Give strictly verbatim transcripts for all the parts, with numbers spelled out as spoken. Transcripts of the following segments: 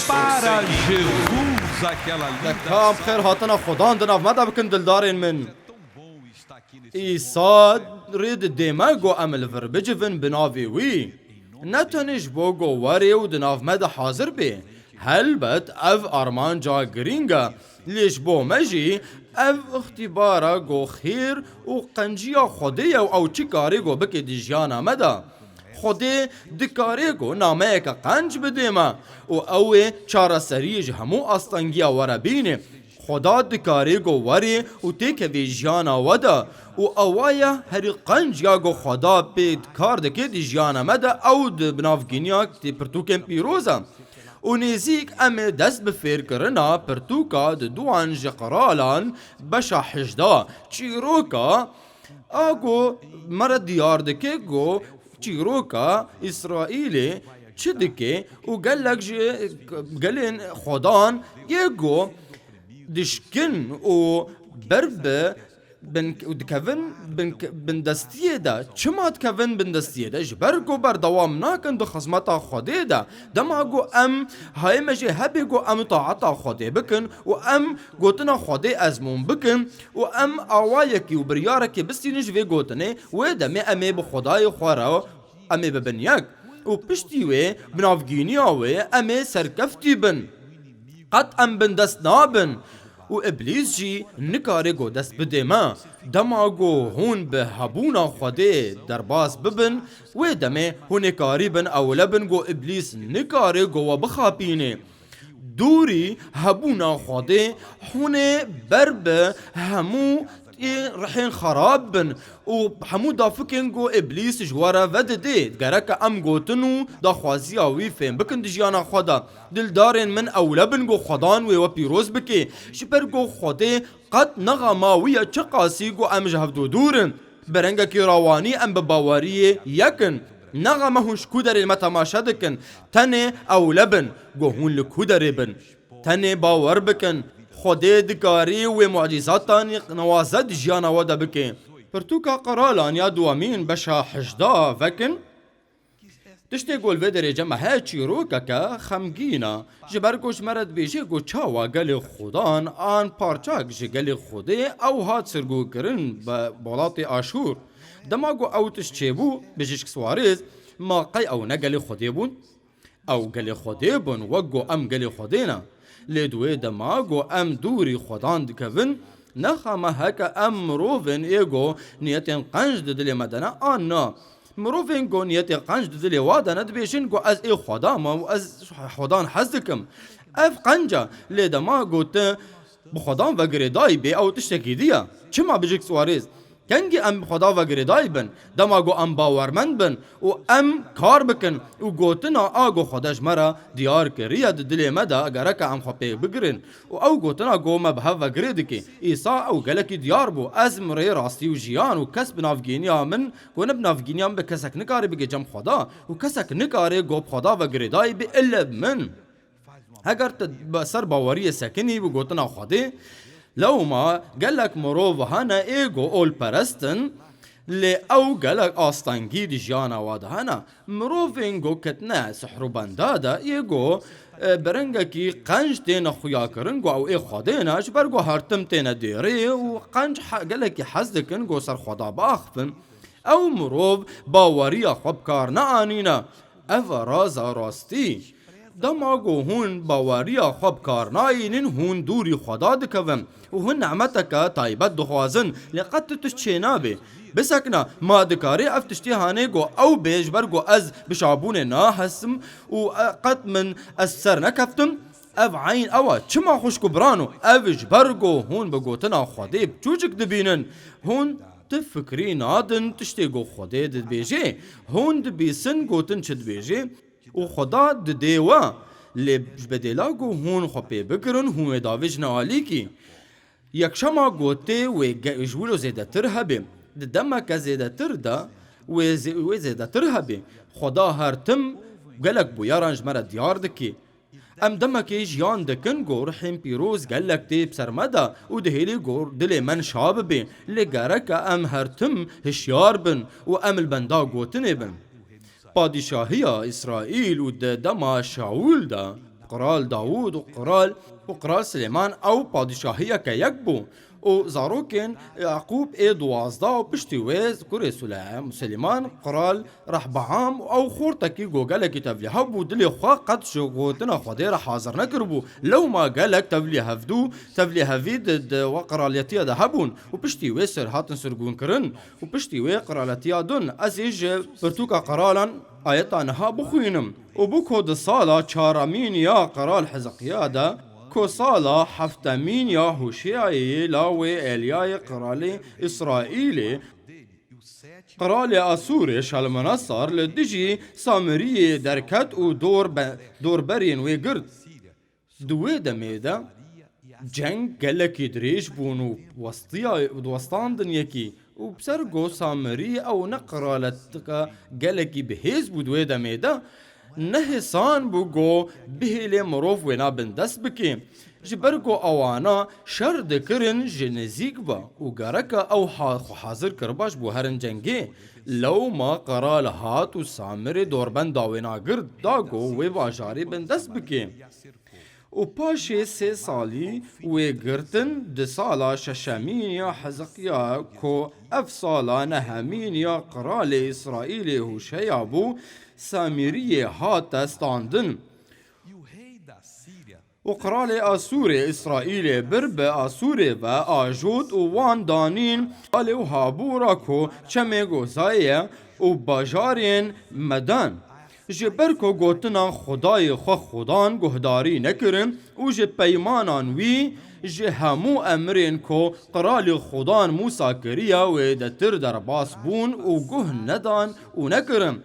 Para Jesus, aquela linda. Kam xêr hatina Xudan di nav me de bikin, dildarên min. Îsa rê didê me ku em li vir bicivin bi navê wî. Ne tenê ji bo ku werê û di nav me de hazir bê. Helbet ev armanca girîng e. Lê ji bo me jî ev îxtîbara ku xêr û qenciya Xwedê ye û ew çi karê ku bike di jiyana me de. Xwedê dikarê ku nameyeke qenc bidê me û ew ê çareseriyê ji hemû astengiya we re bînê. Xweda dikarê ku werê û têkevê jiyana we de û ewa ye herî qenc ya ku Xweda pê kar dike di jiyana me de, ew di binavgîniya tê pirtûkên pîroz e. Û nêzîk em ê dest bi fêrkirina pirtûka di duan ji qiralan beşa hejdeh, çîroka a ku me re diyar dike ku çîroka Îsraîlê çi dike û gelek ji gelên Xwedan yê ku dişkin û ber bi bin, û dikevin bin, bindestiyê de. Çima dikevin bindestiyê de? Ji ber ku berdewam nakin di xizmeta Xwedê de. Dema ku em hayê me jê hebe ku em taeta Xwedê bikin û em gotina Xwedê ezmûn bikin û em awayekî û biryarekî bistînin ji vê gotinê, wê demê em ê bi Xwedayê xwe re em ê bibin yek. Û piştî wê, bi navgîniya wê, em ê serkeftî bin. Qet em bindest nabin û Îblîs jî nikare ku dest bidê me. Dema ku hûn bi hebûna Xwedê derbas bibin, wê demê hûn ê karîbin ewle bin ku Îblîs nikare ku we bixapînê. Dûrî hebûna Xwedê hûn ê ber bi hemû ê rihên xerab bin û hemû dafikên ku Îblîs ji we re vedidê, gereke em gotin û daxwaziya wî fêm bikin di jiyana xwe de. Dildarên min, ewle bin ku Xwedan wê we pîroz bike. Ji ber ku Xwedê qet nexema wî ye çiqasî ku em ji hevdu dûr in. Bi rengekî rawanî em bi baweriyê yek in. Nexeme hûn ji ku derê me temaşe dikin. Tenê ewle bin ku hûn li ku derê bin. Tenê bawer bikin, Xwedê dikarî wê mucîzatan newaze di jiyana we de bike. Pirtûka Qeralan ya duwemîn beşa hejdeh vekin. Tiştê ku li vê derê cem me heye çîrokeke xemgîn e. Ji ber ku ji me re dibêje ku çawa gelê Xudan an parçak ji gelê Xwedê ew hat sirgûkirin bi welatê Aşûr. Dema ku ew tişt çêbû, bijîşk Suarez, ma qey ew ne gelê Xwedê bûn? Ew gelê Xwedê bûn, wek ku em gelê Xwedê ne. Lê di wê dema ku em dûrî Xwedan dikevin, nexeme heke em mirovên ê ku niyetên qenc di dilê me de ne an na. Mirovên ku niyetê qenc di dilê wa de ne dibêjin ku ez ê Xweda me û ez Xwedan hez dikim. Ev qenc e, lê dema ku tu bi Xwedan ve girêdayî bê, ew tiştekî dî ye. Çima bijîk Suarez? Kengî em bi Xweda ve girêdayî bin, dema ku em bawermend bin û em kar bikin û gotina a ku Xwede ji me re diyar kiriye di dilê me de, gereke em xwe pê bigirin û ew gotina ku me bi hev ve girê dike. Îsa ew gelekî diyar bû, ez im rê rastî û jiyan û kes bi navgîniya min ku ne bi navgîniya min be kesek nikare bige cem Xweda û kesek nikare ku bi Xweda ve girêdayî be ille bi min. Heger tu bi ser baweriyê sekinî bi gotina Xwedê, lewma gelek mirov hene ê ku olperest in, lê ew gelek astengî di jiyana we de hene. Mirovên ku ketine sihr û benda de yê ku, e, bi rengekî qenc têne xuyakirin ku ew ê Xwedê ne, ji ber ku her tim têne dêrê û qenc he-, gelekî hez dikin ku ser Xweda biaxifin. Ew mirov baweriya xwe bi kar neanîne. Ev e raza rastî. Dema ku hûn baweriya xwe bi kar nayînin, hûn dûrî Xweda dikevin û hûn nemeteke taybet dixwazin, lê qet tu tişt çênabê. Bisekine, ma dikarê ev tiştê hanê ku ew bê, ji ber ku ez bi şabûnê nahesim û, e, qet min ez ser nekeftim? Ev eyn ew e. Çima xwişk û birano? Ev ji ber ku hûn bi gotina Xwedê çûçik dibînin. Hûn tu fikrî nadin tiştê ku Xwedê dibêje. Hûn dibîsin gotin çi dibêje û Xweda didê we. Lê ji bedêla ku hûn xwe pê bigirin, hûn wê davêjine alîkî. Yekşema gotê wê ge-, ji wilo zêdetir hebe. Di demeke zêdetir de wê zê-, wê zêdetir hebe. Xweda her tim gelek bûyeran ji me re diyar dike. Em demekê jiyan dikin ku ruhên pîroz gelek tê bi ser me de û dihêlî ku dilê me nişa bibe. Lê gereke em her tim hişyar bin û em li benda gotinê bin. Padîşahiya Îsraîl û di dema Şawûl de Qral Dawûd û qral û qral Silêman ew padîşahiyeke yek bû û zarokên Yaqûb ê duwazdeh û piştî wê kurê Sule-, Silêman qral Rehbeam û ew xortekî ku gelekî tevlî hebû, dilê xwe qet ji gotina Xwedê re hazir nekiribû. Lewma gelek tevlî hevdû, tevlî hevî di, di we qiraliyetiya de hebûn û piştî wê sir hatin sirgûnkirin û piştî wê qiraletiya din. Ez ê ji pirtûka qiralan ayeta niha bixwînim. Û bû ku di sala çaramîn ya qral Hezeqiya de, ku sala heftemîn ya Hûşeyayê lawê Eliyayê qralê Îsraîlê, qralê Asûrê Şalmanesar li dijî Samiriyê derket û dor be-, dorberên wê girt. Di wê demê de ceng gelekî dirêj bûn û westiya, westandin yekî û bi ser go Samirî ew ne qiraletika gelekî bihêz bû di wê demê de, nehêsan bû go bihêlê mirov wêna bindest bike. Ji ber go ewana şer dikirin ji nizîk ve û gereka ew ha-, xwe hazir kiriba ji bo herin cengê. Lewma qral hat û Samirê dorbenda wêna girt, da go wê bajarê bindest bike. Û paşê sê salî wê girtin, di sala şeşemîn ya Hezeqiya, ku ev sala nehemîn ya qiralê Îsraîlê Hûşeya bû, Samîriyê hate standin. Û qiralê Asûrê Îsraîlê bir bi Asûrê ve ajot û wan danîn alê û habûra ku çemê gozayê ye û bajarên Medan. Ji ber ku gotina Xwedayê xwe Xudan guhdarî nekirin û ji peymanan wî, ji hemû emirên ku qiralê Xudan Mûsa kiriye wêdetir derbas bûn û guh nedan û nekirin.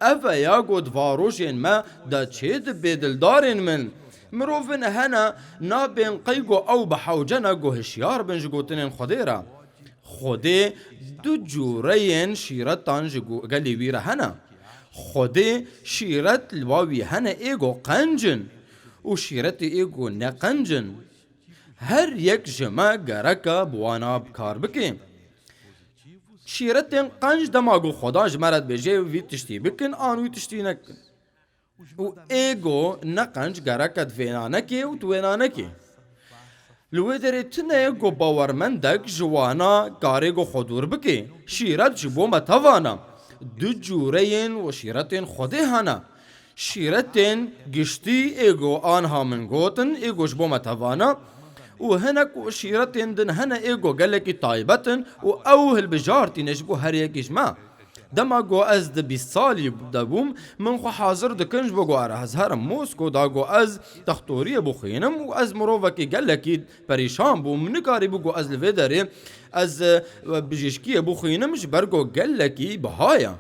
Ev e ya got, va rojên me de çê dibe dildarên min. Mirovin hene nabên qey go ew bi hewce ne go hişyar bin ji gotinên Xwedê re. Xwedê du cûreyên şîretan ji go-, gelê wî re hene. Xwedê şîret li ba wî hene ê go qenc in û şîretê ê go ne qenc in. Her yek ji me gereke bi wana bi kar bike. Şîretên qenc dema ku Xwedan ji me re dibêje, vî tiştî bikin, an wî tiştî nekin. Û ê go ne qenc gereke tu vêna nekê û tu wêna nekê. Li wê derê tune ye ku bawermendek ji wana karê ku xwe dûr bike. Şîret ji bo me tevan e. Du cûreyên û şîretên Xwedê hene. Şîretên giştî ê go anha min gotin, ê go ji bo me tevan e. Û hinek û şîretên din hene ê go gelekî taybet in û ew hilbijartî ne ji bo her yekî ji me. Dema go ez di bîst salî de bûm, min xwe hazir dikin ji bo go ez herim Mosko, da go ez textoriyê bixwînim û ez mirovekî gelekî perîşan bûm. Min nikarîbû go ez li vê derê ez, e, bijîşkiyê bixwînim ji ber go gelekî biha ye.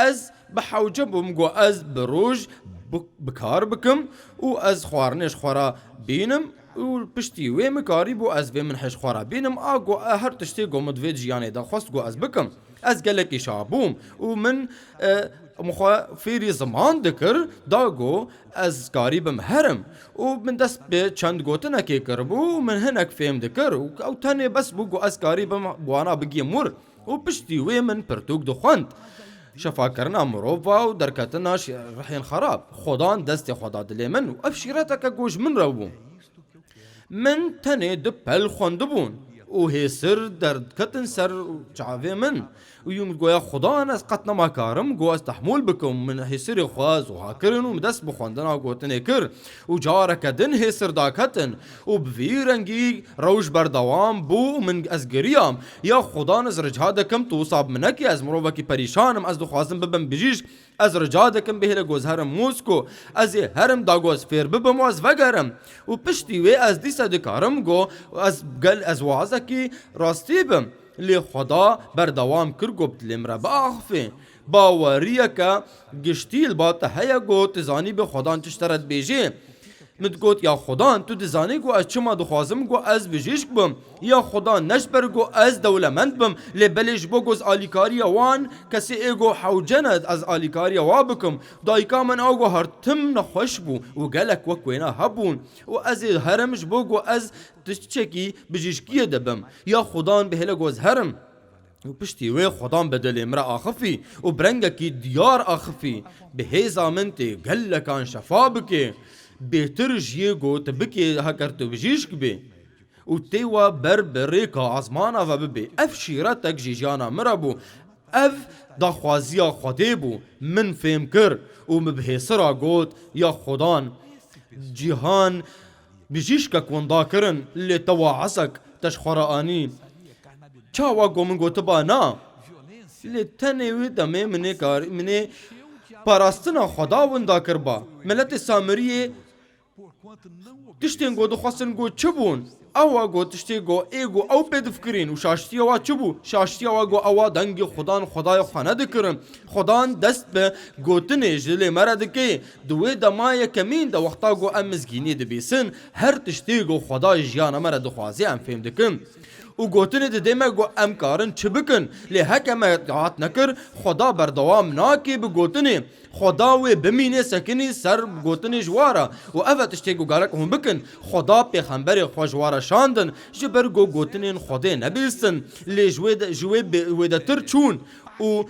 Ez bi hewce bûm ku ez bi roj bi, bi kar bikim û ez xwarinê ji xwe re bînim û piştî wê min karîbû ez vê min hej xwe re bînim. A ku her tiştê ku min di vê jiyanê de xwest ku ez bikim. Ez gelekî şa bûm û min, e, min xwe fêrî ziman dikir, da ku ez karîbim herim û min dest bi çend gotinekê kiribû û min hinek fêm dikir û ew tenê bes bû ku ez karîbim bi wana bigiyim wir. Û piştî wê min pirtûk dixwend. Şefakirina mirova û derketina şi-, rihên xerab. Xwedan destê xwe da dilê min û ev şîreteke ku ji min re bû. Min tenê du pel xwendibûn û hêsir derketin ser çavê min. Û yû min goya Xwedan ez qet nema karim ku ez tehmûl bikim. Min hêsirê xwe ziwa kirin û min dest bi xwendina gotinê kir. Û careke din hêsir daketin û bi vî rengî rewş berdewam bû û min ez giriyam. Ya Xudan, ez rica dikim, tu wisa bi min nekî, ez mirovekî perîşan im, ez dixwazim bibim bijîşk. Ez rica dikim, bihêle ku ez herim Mosko, ez ê herim da ku ez fêr bibim û ez vegerim. Û piştî wê ez dîsa dikarim ku ez gel, ez wazekî rastî bim. Lê Xweda berdewam kir ku bi dilê min re biaxifê. Baweriyeke giştî li ba te heye ku tu zanîbî Xwedan tişt te re dibêje. Min digot, ya Xudan, tu dizanî ku ez çima dixwazim ku ez bijîşk bim. Ya Xudan, ne ji ber ku ez dewlemend bim, lê belê ji bo ku ez alîkariya wan kesê ê ku hewce ne ez alîkariya wa bikim. Dayika min a ku her tim nexweş bû û gelek wek wêna hebûn. Û ez ê herim ji bo ku ez tiştekî bijîşkiyê de bim. Ya Xudan, bihêle ku ez herim. Û piştî wê Xudan bi dilê min re axifî û bi rengekî diyar axifî, bi hêza min tê gelekan şefa bike. Bêtir ji yê ku tu bikê heger tu bijîşk bê û tê we ber bi rêka ezmana ve bibê. Ev şîretek ji jiyana min re bû. Ev daxwaziya Xwedê bû. Min fêm kir û min bi hêsira got, ya Xudan, cîhan bijîşkek winda kirin, lê te waezek te ji xwe re anî. Çawa ku min gotiba na? Lê tenê wê demê min ê kar-, min ê parastina Xweda winda kirba. Miletê Samiriyê tiştên ku dixwestin ku çi bûn? Ewa ku tiştê ku ê ku ew pê difikirîn û şaştiya wa çi bû? Şaştiya wa ku ewa dengê Xudan Xwedayê xwe nedikirin. Xudan dest bi gotinê ji lê me re dike. Di wê dema yekemîn de wexta ku em mizgînî dibîsin, her tiştê ku Xweda ji jiyana me re dixwaze em fêm dikin. Û gotinê didê me ku em karin çi bikin, lê heke me itaat nekir, Xweda berdewam nake bi gotinê. Xweda wê bimîne sekinî ser gotinê ji wa re. Û ev e tiştê ku gerek hûn bikin. Xweda pêxemberê xwe ji wa re şandin, ji ber ku gotinên Xwedê nebihîstin. Lê ji wê de, ji wê bê-, wêdetir çûn û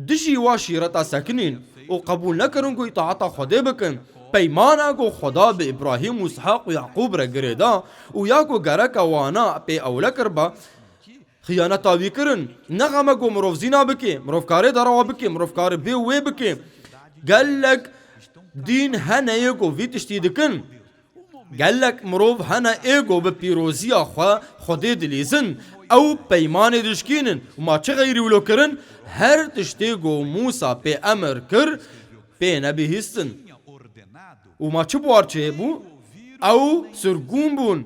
dijî wa şîreta sekinîn û qebûl nekirin ku îtaata Xwedê bikin. Peymana ku Xweda bi Îbrahîm û Îshaq û Yaqûb re girê da û ya ku gereka wana pê ewle kirba, xiyaneta wî kirin. Ne xem e ku mirov zîna bike, mirov karê derewa bike, mirov karê bê wê bike. Gelek dîn hene yê ku vî tiştî dikin. Gelek mirov hene ê ku bi pîroziya xwe Xwedê dilîzin. Ew peymanê dişkînin. Û ma çi xeyrî wilo kirin? Her tiştê ku Mûsa pê emir kir, pê nebihîstin. Û ma çi bi war çêbû? Ew sirgûn bûn.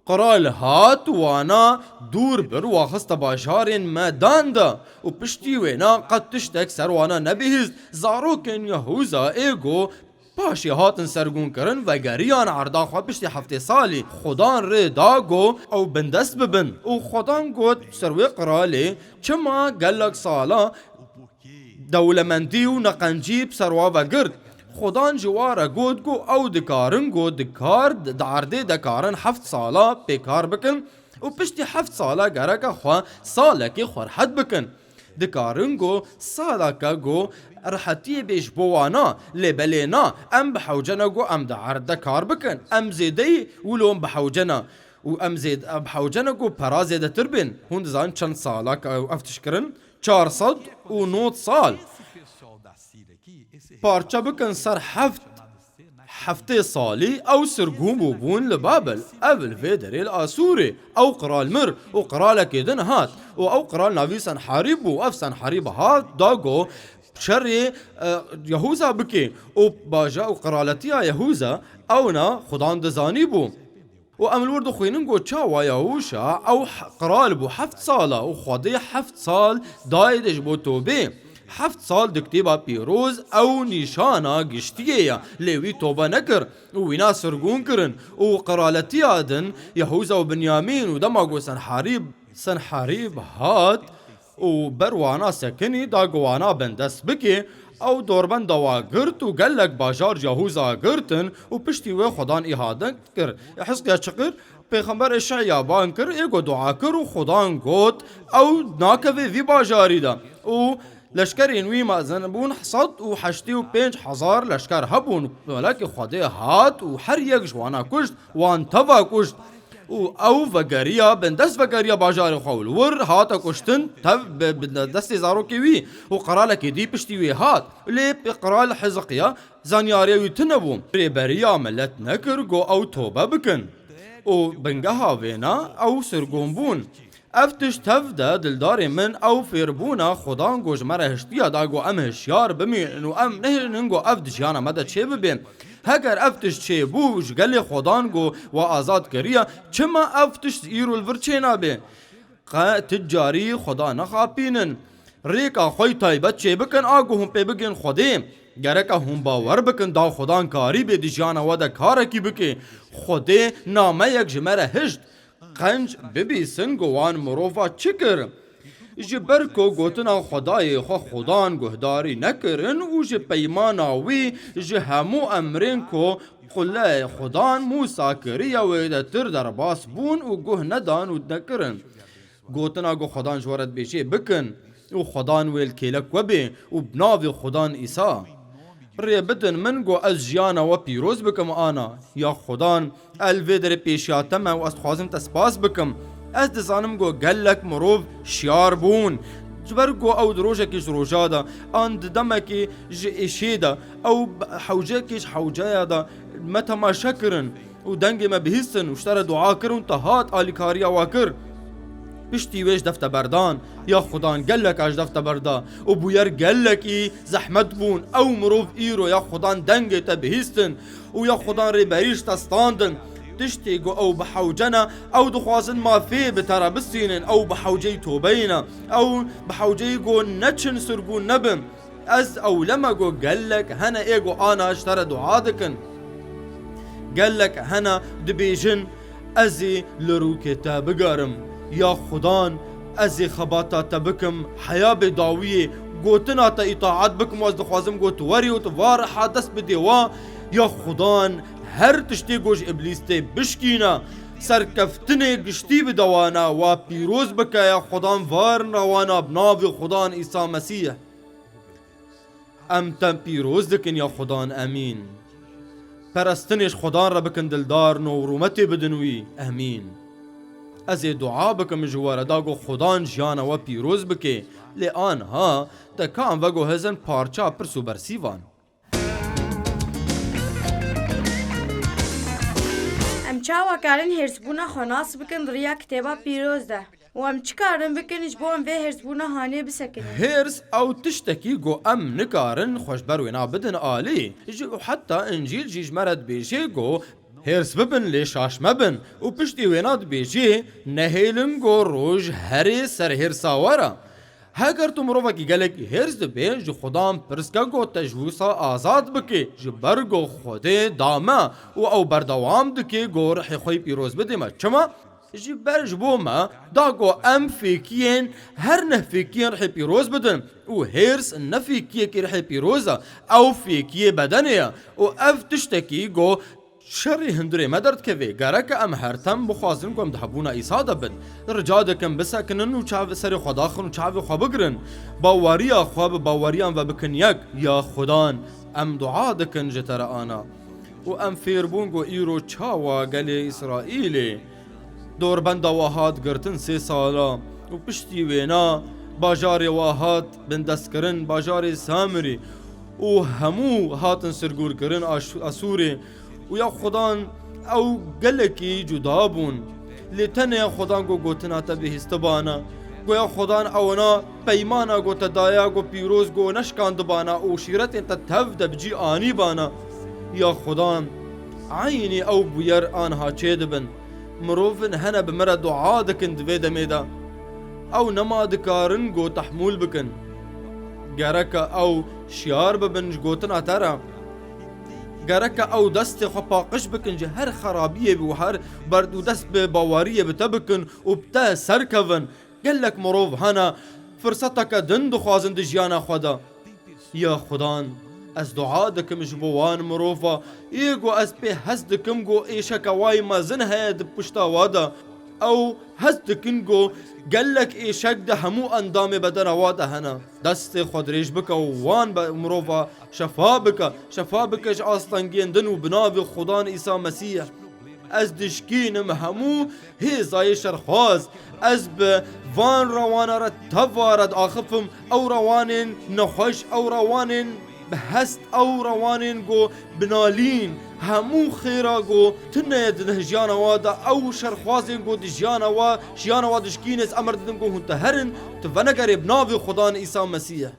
Qral hat û wana dûr bir û axiste bajarên Medan de û piştî wêna qet tiştek ser wana nebihîst. Zarokên Yehûza ê ku paşê hatin sergûnkirin vegeriyan erda xwe piştî heftê salî. Xudan rê da ku ew bindest bibin û Xudan got ser wê qralê, çima gelek sala dewlemendî û neqencî bi ser wa ve girt. Xudan ji wa re got ku ew dikarin ku dikar di erdê de karin heft sala pê kar bikin û piştî heft sala gereke xwe salekê xwe rehet bikin. Dikarin ku saleke ku rehetiyê bê ji bo wana, lê belê na, em bi hewce ne ku em di erd de kar bikin. Em zêdeyî wilo em bi hewce ne. Û em zêd-, em bi hewce ne ku pera zêdetir bên. Hûn dizanin çend salek ew ev tişt kirin? Çar sed û nod sal. Parçe bikin ser heft, heftê salî ew sirgûn bû bûn li Babel. Ev li vê derê li Asûrê. Ew qral mir û qralekê din hat. Û ew qral navî Senherîb bû. Ev Senherîb hat da ku şerê, e, Yehûza bike. Û baja û qraletiya Yehûza ewna Xudan dizanî bû. Û em li wir dixwînin ku çawa Yahûşa ew h-, qral bû heft sala û Xwedê heft sal dayê de ji bo tobê. Heft sal di kitêba pîroz ew nîşana giştiyê ye. Lê wî tobe nekir û wîna sirgûn kirin û qiraletiya din Yehûza û Binyamîn û dema ku Senherîb, Senherîb hat, û ber wana sekinî da ku wana bindest bike, ew dorbenda wa girt û gelek bajar ji Yahûza girtin û piştî wê Xudan îhade kir. Hizqiya çi kir? Pêxember Eşeya bang kir, ê ku dua kir û Xudan got, ew nakeve vî bajarî de. Û leşkerên wî mezin bûn, sed û heştê û pênc hezar leşker hebûn. Melekê Xwedê hat û her yek ji wana kuşt, wan teva kuşt. Û ew vegeriya, bindest vegeriya bajarê xwe û li wir hate kuştin, tev bi, bi destê zarokê wî û qiralekê dî piştî wî hat. Lê pê qiral Hizqiya zanyariya wî tune bû. Rêberiya milet nekir ku ew tobe bikin. Û bingeha vêna ew sirgûn bûn. Ev tişt tev de dildarê min ew fêrbûna Xudan ku ji me re hiştiya da ku em hişyar bimînin û em nehêlin ku ev di jiyana me de çêbibe. Heger ev tişt çêbû ji gelê Xudan ku we azad kiriye, çima ev tişt îro li vir çênabe? Qe tu carî Xuda nexapînin. Rêka xwe yî taybet çêbikin, a ku hûn pê bigihên Xwedê. Gereke hûn bawer bikin da Xudan karîbe di jiyana we de karekî bike. Xwedê nameyek ji me re hişt. Qenc bibîsin ku wan mirova çi kir? Ji ber ku gotina Xwedayê xwe Xudan guhdarî nekirin û ji peymana wî ji hemû emrên ku qule Xudan Mûsa kiriye wêdetir derbas bûn û guh nedan û nekirin. Gotina ku Xudan ji we re dibêje bikin û Xudan wê li kêlek we bê û bi navê Xudan Îsa. Rê bidin min ku ez jiyana we pîroz bikim ana. Ya Xudan, ez li vê derê pêşiya te me û ez dixwazim te spas bikim. Ez dizanim ku gelek mirov şiyar bûn. Ji ber ku ew di rojekî ji roja de, an di demekî ji êşê de, ew bi hewcekî ji hewceya de me temaşe kirin û dengê me bihîstin û ji te re dua kirin û te hat alîkariya we kir. Piştî wê ji dev te berdan, ya Xudan gelek a ji dev te berda û bûyer gelekî zehmet bûn. Ew mirov îro ya Xudan dengê te bihîstin û ya Xudan rêberî ji te standin. Tiştê ku ew bi hewce ne, ew dixwazin mafê bi te re bisînin, ew bi hewceyî tobeyî ne, ew bi hewceyî ku neçin sirgûn nebin. Ez ewle me ku gelek hene ê ku ana ji te re dua dikin. Gelek hene dibêjin, ez ê li rûkê te bigerim. Ya Xudan, ez ê xebata te bikim, heya bê dawiyê, gotina te îtaat bikim û ez dixwazim ku tu werî û tu va reha dest bidê wa. Ya Xudan, her tiştê ku ji Îblîs tê bişkîne, serkeftinê giştî bide wana, wa pîroz bike, ya Xudan varin re wana bi navê Xudan Îsa Mesîh. Em te pîroz dikin ya Xudan, emîn. Perestinê ji Xudan re bikin dildarno û rûmetê bidin wî, emîn. Ez ê dua bikim ji we re da ku Xudan jiyana we pîroz bike, lê anha te ka em veguhezin parça pirs û bersîvan. Em çawa karin hêrsbûna xwe nas bikin di riya kitêba pîroz de? Û em çi karin bikin ji bo em vê hêrsbûna hanê bisekinin? Hêrs ew tiştekî ku em nikarin xwe ji ber wêna bidin alî. Ji, û heta Încîl jî ji me re dibêje ku hêrs bibin lê şaş mebin. Û piştî wêna dibêje, nehêlin ku roj herê ser hêrsa we re. Heger tu mirovekî gelekî hêrs dibê, ji Xudan pirs ke ku te ji wisa azad bike, ji ber ku Xwedê da me û ew berdewam dike ku rihê xwe yî pîroz bidê me. Çima? Ji ber ji bo me da ku em fêkiyên, her neh fêkiyên rihê pîroz bidin û hêrs ne fêkiyekî rihê pîroz e, ew fêkiyê bedenê ye û ev tiştekî ku şerê hundirê me derdikeve. Gereke em her tem bixwazin ku em di hebûna Îsa de bin. Rica dikim bisekinin û çav-, serê xwe daxin û çavê xwe bigirin. Baweriya xwe bi baweriyan ve bikin yek. Ya Xudan, em dua dikin ji te re ana. Û em fêr bûn ku îro çawa gelê Îsraîlê dorbenda we hat girtin sê sala û piştî wêna bajarê we hat bindestkirin, bajarê Samirî û hemû hatin sirgûrkirin Aş-, Asûrê. Û ya Xudan ew gelekî cuda bûn. Lê tenê ya Xudan ku gotina te bihîstibana. Goya Xudan ewna peymana ku te daya ku pîroz ku neşkandibana û şîretên te tev de bi cî anîbana. Ya Xudan, eynî ew bûyer anha çêdibin. Mirovin hene bi min re dua dikin di vê demê de. Ew nema dikarin ku tehmûl bikin. Gereke ew şiyar bibin ji gotina te re. Gereke ew destê xwe paqij bikin ji her xerabiyê û her berd û dest bi baweriyê bi te bikin û bi te serkevin. Gelek mirov hene firseteke din dixwazin di jiyana xwe de. Ya Xudan, ez dua dikim ji bo wan mirova, ê ku ez pê hez dikim ku êşeke wayî mezin heye di pişta wa de. Ew hez dikin ku gelek êşek di hemû endamê bedena wa de hene. Destê xwe dirêj bike û wan be mirova şefa bike. Şefa bike ji astengiyên din û bi navê Xudan Îsa Mesîh. Ez dişkînim hemû hêzayê şerxwaz. Ez bi van rewana re teva re diaxifim, ew rewanên nexweş, ew rewanên bi hest, ew rewanên ku bi nalîn, hemû xêra ku tune di jiyana wa de, ew şerxwazên ku di jiyana wa, jiyana wa dişkîne, ez emir didim ku hûn te herin, tu venegerê bi navê Xudan Îsa Mesîh.